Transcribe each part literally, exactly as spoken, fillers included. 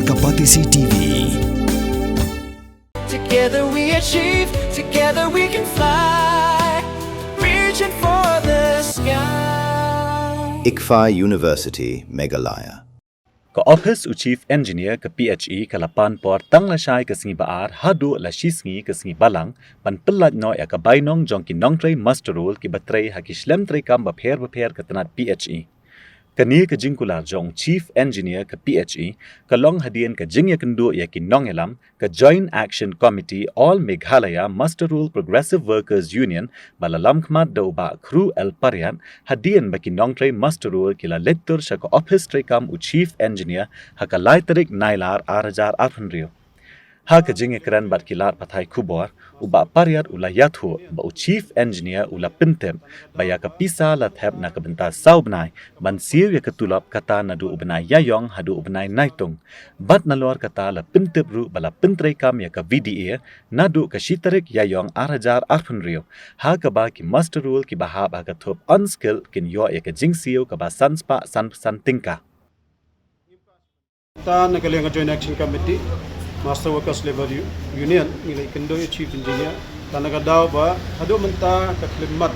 Ka Batesi T V. Together we achieve, together we can fly. Reaching for the sky. ICFAI University, Meghalaya. Ka ophis u Chief Engineer ka P H E ka la pan por tang lashai ka sngi ba ar haduh la shisngi ka sngi balang ban pyllait noh ïa ka bainong jong ki nongtrei muster roll kiba trei ha ki shlem treikam bapher bapher ka tnat P H E. Kane ka jingkular jong Chief Engineer ka P H E ka long hadien ka jingïakynduh ïa ki nongïalam ka Joint Action Committee All Meghalaya Muster Roll Progressive Workers Union ba la lamkhmat da u Bah Khru L Pariat hadien ba ki nongtrei muster roll ki la leit tur sha ka ophis treikam u Chief Engineer ha ka lai tarik Nailar ar hajar arphew hynriew. Ha ka jingïakren bad ki lad pathai khubor, u Bah Pariat u la ïathuh ba u Chief Engineer u la pyntip ba ïa ka pisa la thep na ka bynta saw bnai ban siew ïa ka tulop kata naduh u bnai Ïaïong haduh u bnai Naitung. Bad nalor kata la pyntip ruh ba la pyntreikam ïa ka V D A naduh ka shi tarik Ïaïong ar hajar arphew hynriew, ha kaba ki muster roll kiba hap ha ka thup unskilled kin ïoh ïa ka jingsiew kaba san spah san phew san tyngka. Ta na ka liang ka Joint Action Committee, Muster Workers Labour U- Union, ngi la ïakynduh ïa u Chief Engineer. Ta na ka daw ba haduh mynta ka khyllipmat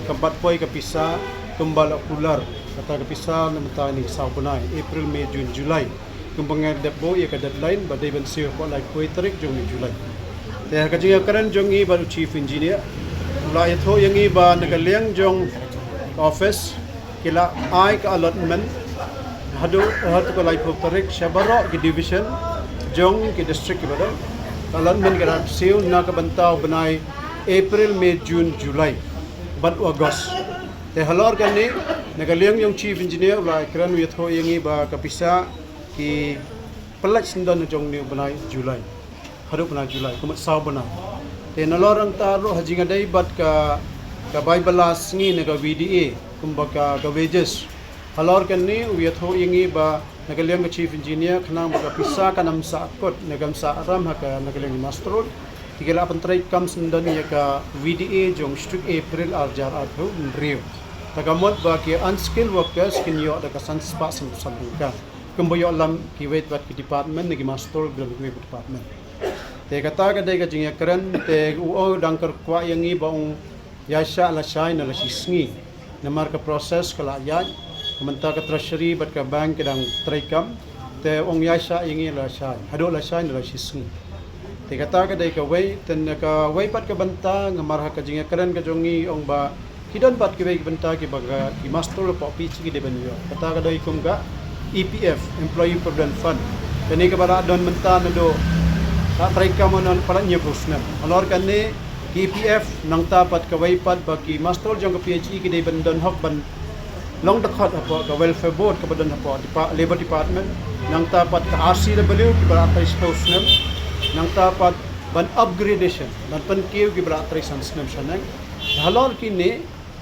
kam pat poi ka pisa kumba la kular. Kata ka pisa na mynta kine ki saw bnai, April, May, June, July. Kumba nga la dep buh ïa ka deadline ba dei ban siew hapoh laiphew tarik jong u July. Te ha ka jingïakren jong ngi bad u Chief Engineer, u la ïathuh ïa ngi ba na ka liang jong ka office ki la ai ka allotment haduh, haduh ka laiphew tarik sha baroh ki division jong ki district kiba don. Ka allotment ka dang siew na ka bynta u bnai April, May, June, July bad u August. Te halor kane, na ka liang jong u Chief Engineer u la ïakren, u ïathuh ïa ngi ba ka pisa ki pyllait syndon jong une u bnai July haduh u bnai July, kumta saw bnai. Te nalor nangta ruh ha jingïadei bad ka, ka bai bylla sngi na ka V D A kumba ka, ka wages. Halor kane u ïathuh ïa ngi ba na ka liang ka Chief Engineer, khnang ba ka pisa kan ym sah kut, ne kan ym sah ram ha ka, na ka liang ka muster roll, ki la pyntreikam syndon ïa ka V D A jong u tarik April ar hajar arphew hynriew. Ta ka mut ba ki unskilled workers kin ïoh da ka san spah san phew san tyngka. Kumba ïoh lam kiwei pat ki department ne ki muster roll kiwei pat department. Te kata ka dei ka jingïakren, te u ong u dang kyrkwah ïa ngi ba un ïaishah lashai ne la shisngi. Namar ka process ka la ïaid, ka mynta ka treasury bad ka bank ka dang treikam, te un ïaishah ïa ngi lashai, haduh lashai ne la shisngi. Te kata ka dei kawei, te na kawei pat ka bynta, namar ha ka jingïakren ka jong ngi ong ba ki don pat kiwei ki bynta kiba ka, ki muster roll hapoh P H E ki dei ban ïoh. Kata ka dei kum ka E P F, Employee Provident Fund. Kane kaba la don mynta naduh la treikam, ynda palat hynñiewphew snem. Halor kane ka E P F, nangta pat kawei pat ba ki muster roll jong ka P H E ki dei ban don hok ban long dkhot hapoh ka Welfare Board kaba don hapoh Depa- Labour Department. Nangta pat ka R C W kiba la trei shiphew snem. Nangta pat ban upgradation, ban pynkiew kiba la trei san snem shaneng. Halor kine,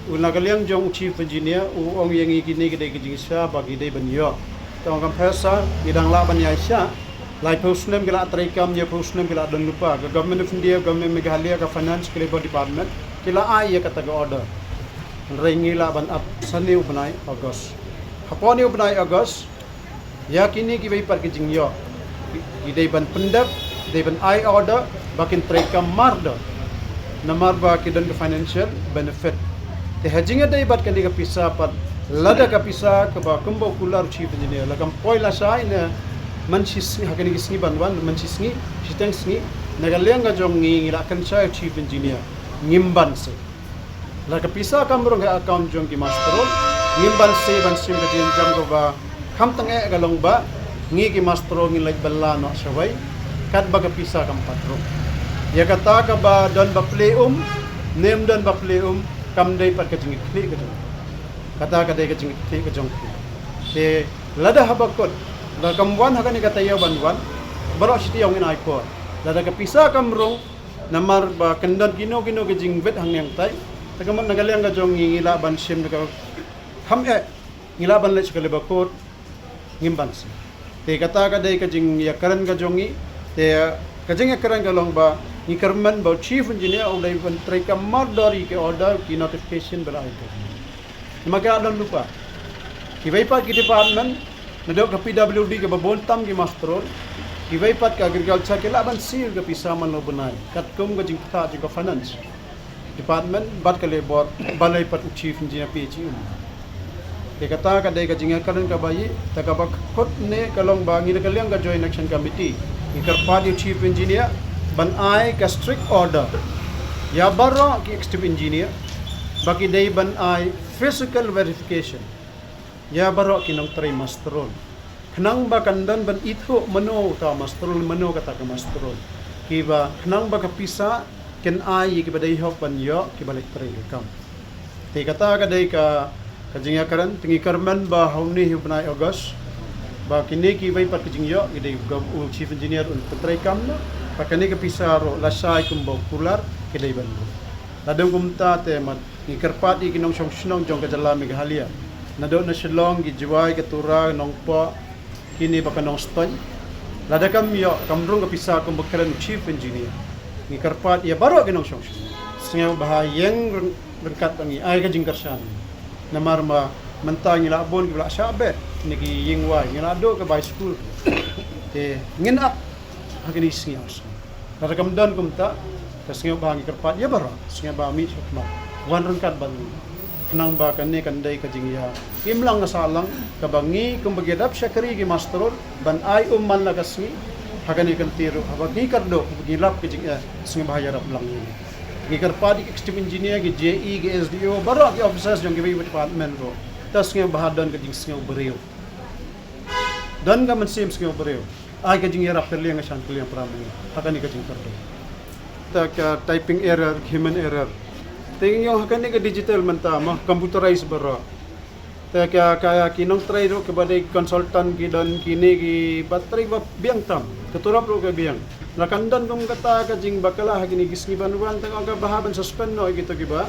u na ka liang jong u Chief Engineer u ong ïa ngi kine ki dei ki jingshisha ba ki dei ban ïoh. Te ong kam pher sa, ngi dang lah ban ïaishah. Laiphew snem ki la treikam, hynñiewphew snem ki la don lypa. Ka Government of India, Government Meghalaya, ka Finance, ka Labour Department ki la ai ïa kata ka order. Hynrei ngi lah ban ap shane u bnai August. Hapoh ne u bnai August, ïa kine kiwei pat ki jingïoh, ki dei ban pyndep, dei ban ai order ba kin treikam mar da, namar ba ki don ka financial benefit. Te ha jingïadei bad kane ka pisa pat, lada ka pisa kaba kumba u kular u Chief Engineer la kam poi lashai ne man shisngi, ha kane ka sngi ban wan, man shisngi, shiteng sngi, na ka liang ka jong ngi ngi la kynshai u Chief Engineer, ngim banse. Lada ka pisa kam rung ha account jong ki muster roll, ngim banse ban shim ka jingjam kaba kham tyngeh, ka long ba ngi ki muster roll ngin leit bylla noh shawei katba ka pisa kam pat rung. Ïa kata kaba don ba plie um ne ym don ba plie um kam dei pat ka jingkitkhlieh ka jong, kata ka dei ka jingkitkhlieh ka jong phi. Te lada haba kut, lada kam wan ha kane ka taïew ban wan, baroh shi taïew ngin ai por. Lada ka pisa kam rung, namar ba kan don kino kino ki jingwit hangne hangtai, te ka mut na ka liang ka jong ngi ngi lah ban shim da ka kham eh, ngi lah ban leit sha ka Labour Court, ngim banse. Te kata ka dei ka jingïakren ka jong ngi. Te ka jingïakren ka long ba ngi kyrmen ba u Chief Engineer u dei ban treikam mardor ïa ki order, ki notification ba la ai. Namar ka don lypa, kiwei pat ki department Naduh ka P W D kaba bun tam ki muster roll, kiwei pat ka agriculture ki lah ban siew ka pisa man la u bnai katkum ka jingpyntha jong ka finance department bad ka labour, balei pat u chief engineer phi ïa chi um. Te kata ka dei ka jingïakren kaba ïeit, te kaba kut ne ka long ba ngi na ka liang ka Joint Action Committee ngi kyrpad ïa u chief engineer ban ai ka strict order ïa baroh ki executive engineer ba ki dei ban ai physical verification ïa baroh ki nongtrei muster roll, khnang ba kan don ban ithuh mano uta u muster roll, mano kata ka muster roll, kiba khnang ba ka pisa kin ai ïa kiba dei hok ban ïoh kiba leit trei ka kam. Te kata ka dei ka, ka jingïakren. Te ngi kyrmen ba ha une hi u bnai August ba kine kiwei pat ki jingïoh ki dei u chief engineer un pyntrei kam noh, ba kane ka pisa ruh lashai kumba u kular ki dei ban ruh. Lada ym kumta te mat ngi kyrpad ïa ki nongshong shnong jong ka jylla Meghalaya, naduh na Shillong, ki Jowai, ka Tura, Nongpoh, kine ba ka Nongstoiñ, lada kam ïoh, kam rung ka pisa kumba kren u chief engineer, ngi kyrpad ïa baroh ki nongshong shnong, sngewbha ïeng ryng-, ryngkat bad ngi, ai ka jingkyrshan. Namar ma mynta ngi la bun kiba la shah beh na ki ïing wai, ngi la duh ka bai skul. Te ngin ap ha kine ki sngi ar sngi. Lada kam don kumta, te sngewbha ngi kyrpad ïa baroh, sngewbha mih sha khmat, wan ryngkat bad ngi, khnang ba kane kan dei ka jingïaimlang sahlang kaba ngi kumba ki dap shakri ki muster roll ban ai um man la ka sngi ha kane ka lynti ruh, haba ngi kyrduh, haba ngi lap ka jingeh, sngewbha ïarap lang ïa ngi. Ngi kyrpad ïa ki executive engineer, ki J E, ki S D O, baroh ki officers jong kiwei pat department ruh, te sngewbha don ka jingsngew briew, don ka mynsiem sngew briew, ai ka jingïarap kylliang ka shan kylliang para mynmiet ha kane ka jingkyrduh. Te ka typing error, human error, te ngi ïoh ha kane ka digital mynta ma computerized baroh. Te ka, ka ki nongtrei ruh kiba dei consultant ki don kine kiba trei ba biang tam, ka turap ruh ka biang. La kan don kum kata ka jingbakla ha kine ki sngi ban wan, te ka bha ban suspend noh ïa kito kiba,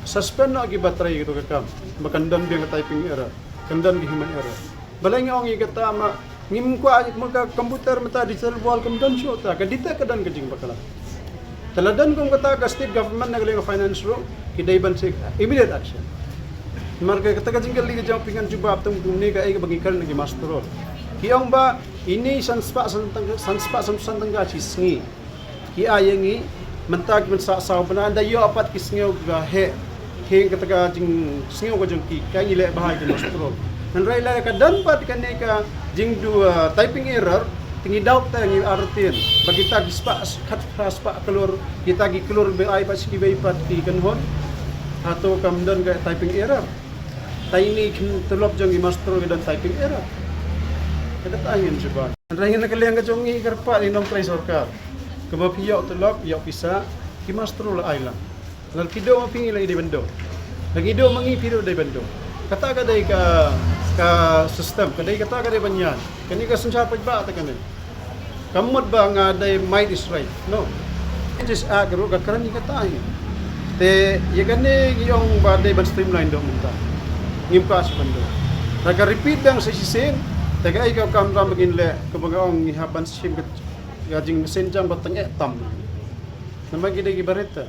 suspend noh kiba trei kito ki kam, ba kan don biang ka typing error, kan don ki human error. Balei ngi ong ïa kata ma ngim kwah, ma ka computer mynta, digital world, kam don shuh ta, ka detect ka don ka jingbakla. Te la don kum kata, ka state government na ka liang ka finance ruh ki dei ban take immediate action. Namar ka kata ka jingkylli ka jong phi ngan jubab tang kumne, kaei kaba ngi kren na ki muster roll. Ki ong ba ine san spah san tyng-, san spah san spah tyngka shi sngi ki ai ïa ngi. Mynta ki ban sah saw bnai, ynda ïoh pat ki sngew kiba heh, ki kata ka jingsngew ka jong ki, ka ngi leh bha ïa ki muster roll. Hynrei lada ka don pat kane ka jingduh, ah, typing error, te ngi doubt, te ngi artien ba kita ki spah, khatphra spah klur, kita ki klur ba ai pat sha kiwei pat ki kynhun, hato kam don ka typing error? Te ine ki tulop jong ki muster roll ki don typing error? Kata ngin jubab. Hynrei na ka liang ka jong ngi, kyrpad ïa ki nongtrei sorkar, kaba phi ïoh tulop, ïoh pisa, ki muster roll ai lang. Lada phi duh ma phi, ngi la ïa dei ban duh. Lada ngi duh ma ngi, phi ruh dei ban duh. Kata ka dei ka, ka system, ka dei kata ka dei ban ïaid. Kane ka synshar paidbah te kane. Kam mut ba nga dei might is right, no. It is a ka ruh ka kren ïa kata hi. Te ïa kane ngi ong ba dei ban streamline doh mynta. Ngim kwah shuh ban duh. Lada ka repeat biang sa shisien, te kaei ka kamram ba ngin leh, kaba nga ong ngi hap ban shim ka, ka jingmynsiem jong ba tyngeh tam. Namar ki dei kiba rit te.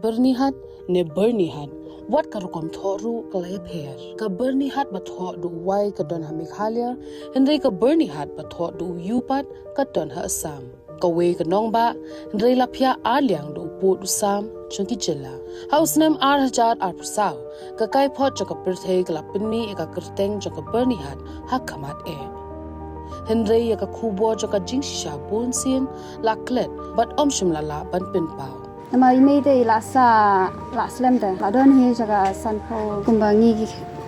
Byrnihat ne Byrnihat, wat ka rukom thoh ruh ka la ïapher. Ka Byrnihat ba thoh da u Y ka don ha Meghalaya, hynrei ka Byrnihat ba thoh da u U pat ka don ha Assam. Kawei ka nongbah, hynrei la phiah ar liang da u pud u sam jong ki jylla. Ha u snem ar hajar arphew saw, ka kaiphod jong ka pyrthei ka la pynmih ïa ka kyrteng jong ka Byrnihat ha khmat eh. Hynrei ïa ka khubor jong ka jingshisha bunsien la klet bad ym shym la lah ban pynpaw. Namar i mei te i la sah, la slem te, la don hi jaka sanphew. Kumba ngi ki,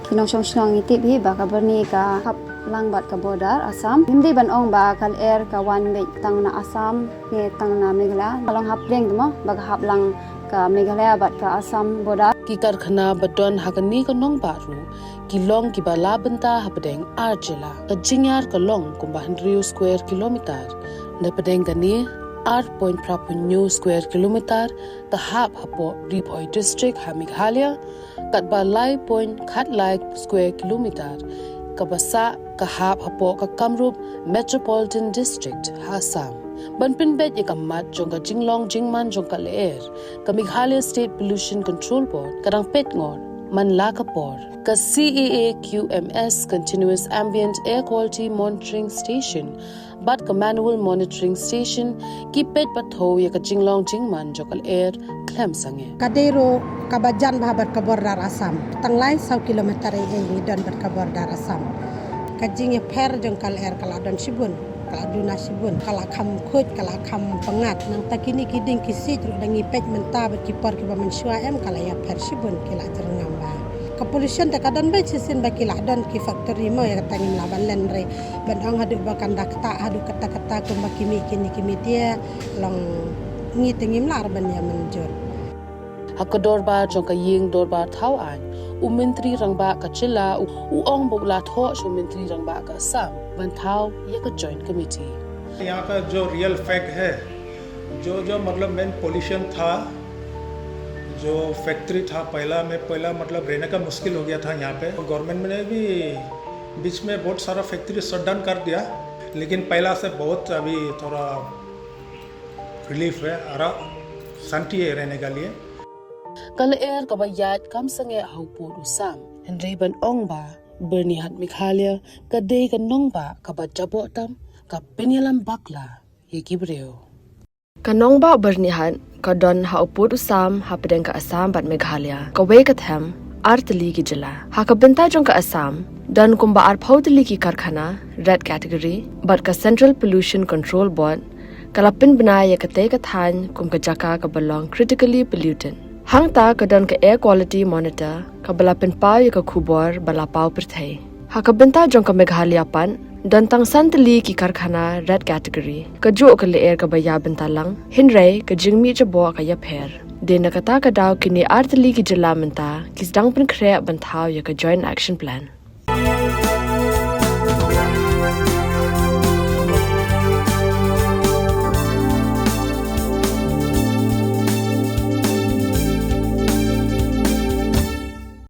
ki nongshong shnong ngi tip hi ba ka Byrni ka hap lang bad ka border Assam. Ngim dei ban ong ba ka lyer ka wan beit tang na Assam ne tang na Meghalaya. Ka long hapdeng te mo, ba ka hap lang ka Meghalaya bad ka Assam border. Ki karkhana ba don ha kane ka nongbah ruh ki long kiba la bynta hapdeng ar jylla. Ka Jynjar ka long kumba hynriew square kilometer. Napdeng kane, ar point phra phew hynñiew square kilometer ka hap hapoh Ri Bhoi District ha Meghalaya, katba lai point khatlai square kilometer kaba sah ka hap hapoh ka Kamrup Metropolitan District ha Assam. Ban pynbeit ïa ka mat jong ka jinglong jingman jong ka lyer, ka Meghalaya State Pollution Control Board ka dang peit ngor Man la ka por, ka C A A Q M S, Continuous Ambient Air Quality Monitoring Station, bad ka Manual Monitoring Station, ki peit bad thew ïa ka jinglong jingman jong ka lyer khlem sangeh. Ka dei ruh kaba jan bha bad ka border Assam. Tang lai saw kilometer ei ei ngi don bad ka border Assam. Ka jingïapher jong ka lyer ka la don shibun, ka la duna shibun, ka la kham khuid, ka la kham pyngngad. Nangta kine ki dieng ki siej ruh da ngi peit mynta bad ki por kiba mynshuwa em ka la ïapher shibun, ki la jyrngam bha. Ka pollution te ka don beit shisien ba ki la don ki factory mo, ïa kata ngim lah ban len re. Ban ong haduh ba kan da ktah haduh katta katta kumba ki mih kine ki media, long ngi te ngim lah re ban ïa mynjur. Ha ka dorbar jong ka ïing dorbar thaw aiñ, u Myntri Rangbah ka jylla u, u ong ba u la thoh sha u Myntri Rangbah ka Assam ban thaw ïa ka Joint Committee. यहाँ का जो रियल फैक्ट है, जो जो मतलब मेन पोल्यूशन था, जो फैक्ट्री था पहला में, पहला मतलब रहने का मुश्किल हो गया था यहाँ पे। गवर्नमेंट ने भी बीच में बहुत सारा फैक्ट्री शट डाउन कर दिया, लेकिन पहला से बहुत अभी थोड़ा रिलीफ है और शांति है रहने के लिए। Ka lyer kaba ïaid kam sangeh ha u pud u sam, hynrei ban ong ba Byrnihat Meghalaya ka dei ka nongbah kaba jaboh tam, ka pynïalam bakla ïa ki briew. Ka nongbah Byrnihat ka don ha u pud u sam hapdeng ka Assam bad Meghalaya, kawei ka them ar tylli ki jylla. Ha ka bynta jong ka Assam, don kumba arphew tylli ki karkhana red category, bad ka Central Pollution Control Board ka la pynbna ïa katei ka thaiñ kum ka jaka kaba long critically polluted. Hangta ka don ka Air Quality Monitor kaba la pynpaw ïa ka khubor ba la paw pyrthei. Ha ka bynta jong ka Meghalaya pat, don tang san tylli ki karkhana red category. Kajuh ka lyer kaba ïa bynta lang, hynrei ka jingmih jaboh ka ïapher. Dei na kata ka daw kine ar tylli ki jylla mynta ki sdang pynkhreh ban thaw ïa ka Joint Action Plan.